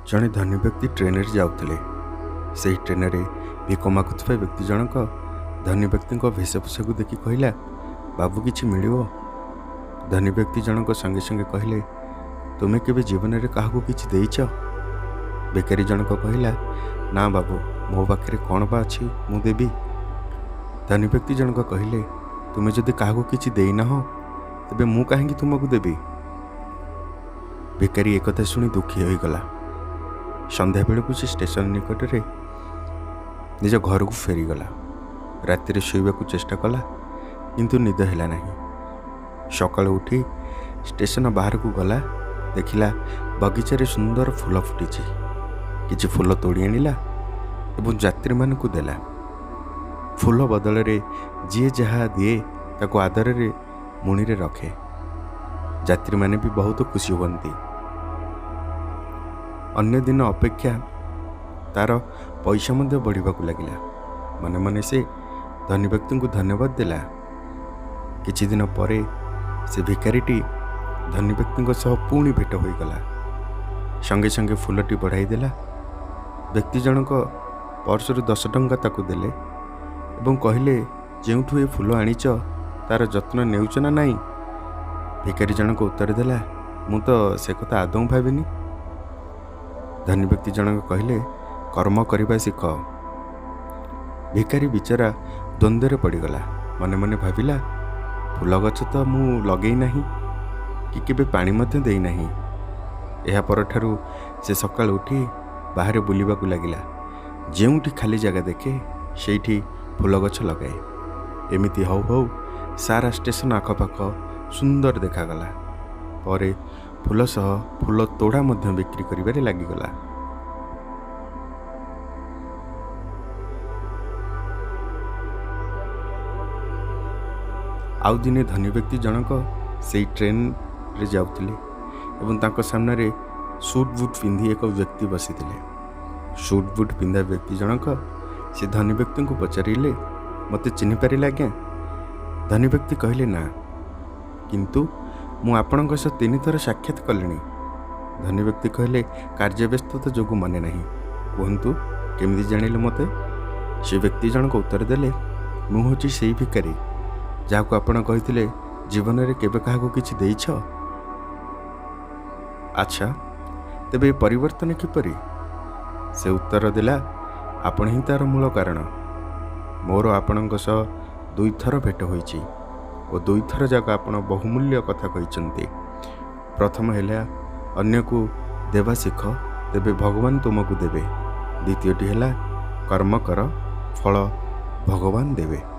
ଜଣେ ଧନୀ ବ୍ୟକ୍ତି ଟ୍ରେନରେ ଯାଉଥିଲେ। ସେହି ଟ୍ରେନରେ ଭିକ ମାଗୁଥିବା ବ୍ୟକ୍ତି ଜଣକ ଧନୀ ବ୍ୟକ୍ତିଙ୍କ ବେଶଭୂଷାକୁ ଦେଖି କହିଲା, "ବାବୁ, କିଛି ମିଳିବ?" ଧନୀ ବ୍ୟକ୍ତି ଜଣକ ସଙ୍ଗେ ସଙ୍ଗେ କହିଲେ, "ତୁମେ କେବେ ଜୀବନରେ କାହାକୁ କିଛି ଦେଇଛ?" ଭିକାରୀ ଜଣକ କହିଲା, "ନା ବାବୁ, ମୋ ପାଖରେ କ'ଣ ବା ଅଛି ମୁଁ ଦେବି?" ଧନୀ ବ୍ୟକ୍ତି ଜଣକ କହିଲେ, "ତୁମେ ଯଦି କାହାକୁ କିଛି ଦେଇନାହଁ, ତେବେ ମୁଁ କାହିଁକି ତୁମକୁ ଦେବି?" ଭିକାରୀ ଏକଥା ଶୁଣି ଦୁଃଖୀ ହୋଇଗଲା। ସନ୍ଧ୍ୟାବେଳକୁ ସେ ଷ୍ଟେସନ ନିକଟରେ ନିଜ ଘରକୁ ଫେରିଗଲା। ରାତିରେ ଶୋଇବାକୁ ଚେଷ୍ଟା କଲା, କିନ୍ତୁ ନିଦ ହେଲା ନାହିଁ। ସକାଳୁ ଉଠି ଷ୍ଟେସନ ବାହାରକୁ ଗଲା। ଦେଖିଲା, ବଗିଚାରେ ସୁନ୍ଦର ଫୁଲ ଫୁଟିଛି। କିଛି ଫୁଲ ତୋଳି ଆଣିଲା ଏବଂ ଯାତ୍ରୀମାନଙ୍କୁ ଦେଲା। ଫୁଲ ବଦଳରେ ଯିଏ ଯାହା ଦିଏ, ତାକୁ ଆଦରରେ ମୁଣିରେ ରଖେ। ଯାତ୍ରୀମାନେ ବି ବହୁତ ଖୁସି ହୁଅନ୍ତି। ଅନ୍ୟ ଦିନ ଅପେକ୍ଷା ତାର ପଇସା ମଧ୍ୟ ବଢ଼ିବାକୁ ଲାଗିଲା। ମନେ ମନେ ସେ ଧନୀ ବ୍ୟକ୍ତିଙ୍କୁ ଧନ୍ୟବାଦ ଦେଲା। କିଛି ଦିନ ପରେ ସେ ଭିକାରୀଟି ଧନୀ ବ୍ୟକ୍ତିଙ୍କ ସହ ପୁଣି ଭେଟ ହୋଇଗଲା। ସଙ୍ଗେ ସଙ୍ଗେ ଫୁଲଟି ବଢ଼ାଇ ଦେଲା। ବ୍ୟକ୍ତି ଜଣକ ପର୍ସରୁ 10 ଟଙ୍କା ତାକୁ ଦେଲେ ଏବଂ କହିଲେ, "ଯେଉଁଠୁ ଏ ଫୁଲ ଆଣିଛ, ତାର ଯତ୍ନ ନେଉଛ ନା ନାହିଁ?" ଭିକାରୀ ଜଣକ ଉତ୍ତର ଦେଲା, "ମୁଁ ତ ସେ କଥା ଆଦୌ ଭାବିନି।" ଧନୀ ବ୍ୟକ୍ତି ଜଣକ କହିଲେ, "କର୍ମ କରିବା ଶିଖ।" ଭିକାରୀ ବିଚରା ଦ୍ୱନ୍ଦ୍ୱରେ ପଡ଼ିଗଲା। ମନେ ମନେ ଭାବିଲା, ଫୁଲ ଗଛ ତ ମୁଁ ଲଗେଇ ନାହିଁ କି କେବେ ପାଣି ମଧ୍ୟ ଦେଇନାହିଁ। ଏହା ପରଠାରୁ ସେ ସକାଳୁ ଉଠି ବାହାରେ ବୁଲିବାକୁ ଲାଗିଲା। ଯେଉଁଠି ଖାଲି ଜାଗା ଦେଖେ, ସେଇଠି ଫୁଲ ଗଛ ଲଗାଏ। ଏମିତି ହଉ ହଉ ସାରା ଷ୍ଟେସନ ଆଖପାଖ ସୁନ୍ଦର ଦେଖାଗଲା। ପରେ ଫୁଲ ସହ ଫୁଲ ତୋଡ଼ା ମଧ୍ୟ ବିକ୍ରି କରିବାରେ ଲାଗିଗଲା। ଆଉ ଦିନେ ଧନୀ ବ୍ୟକ୍ତି ଜଣକ ସେଇ ଟ୍ରେନରେ ଯାଉଥିଲେ ଏବଂ ତାଙ୍କ ସାମ୍ନାରେ ସୁଟ୍ ବୁଟ୍ ପିନ୍ଧି ଏକ ବ୍ୟକ୍ତି ବସିଥିଲେ। ସୁଟ୍ ବୁଟ୍ ପିନ୍ଧା ବ୍ୟକ୍ତି ଜଣକ ସେ ଧନୀ ବ୍ୟକ୍ତିଙ୍କୁ ପଚାରିଲେ, "ମୋତେ ଚିହ୍ନିପାରିଲେ ଆଜ୍ଞା?" ଧନୀ ବ୍ୟକ୍ତି କହିଲେ, "ନା, କିନ୍ତୁ ମୁଁ ଆପଣଙ୍କ ସହ ତିନିଥର ସାକ୍ଷାତ କଲିଣି।" ଧନୀ ବ୍ୟକ୍ତି କହିଲେ, "କାର୍ଯ୍ୟବ୍ୟସ୍ତତା ଯୋଗୁଁ ମନେ ନାହିଁ। କୁହନ୍ତୁ, କେମିତି ଜାଣିଲେ ମୋତେ?" ସେ ବ୍ୟକ୍ତି ଜଣକ ଉତ୍ତର ଦେଲେ, "ମୁଁ ହେଉଛି ସେଇ ଭିକାରୀ, ଯାହାକୁ ଆପଣ କହିଥିଲେ, ଜୀବନରେ କେବେ କାହାକୁ କିଛି ଦେଇଛ? ଆଚ୍ଛା, ତେବେ ଏ ପରିବର୍ତ୍ତନ କିପରି?" ସେ ଉତ୍ତର ଦେଲା, "ଆପଣ ହିଁ ତା'ର ମୂଳ କାରଣ। ମୋର ଆପଣଙ୍କ ସହ ଦୁଇଥର ଭେଟ ହୋଇଛି ଓ ଦୁଇଥର ଯାକ ଆପଣ ବହୁମୂଲ୍ୟ କଥା କହିଛନ୍ତି। ପ୍ରଥମ ହେଲା, ଅନ୍ୟକୁ ଦେବା ଶିଖ, ତେବେ ଭଗବାନ ତୁମକୁ ଦେବେ। ଦ୍ୱିତୀୟଟି ହେଲା, କର୍ମ କର, ଫଳ ଭଗବାନ ଦେବେ।"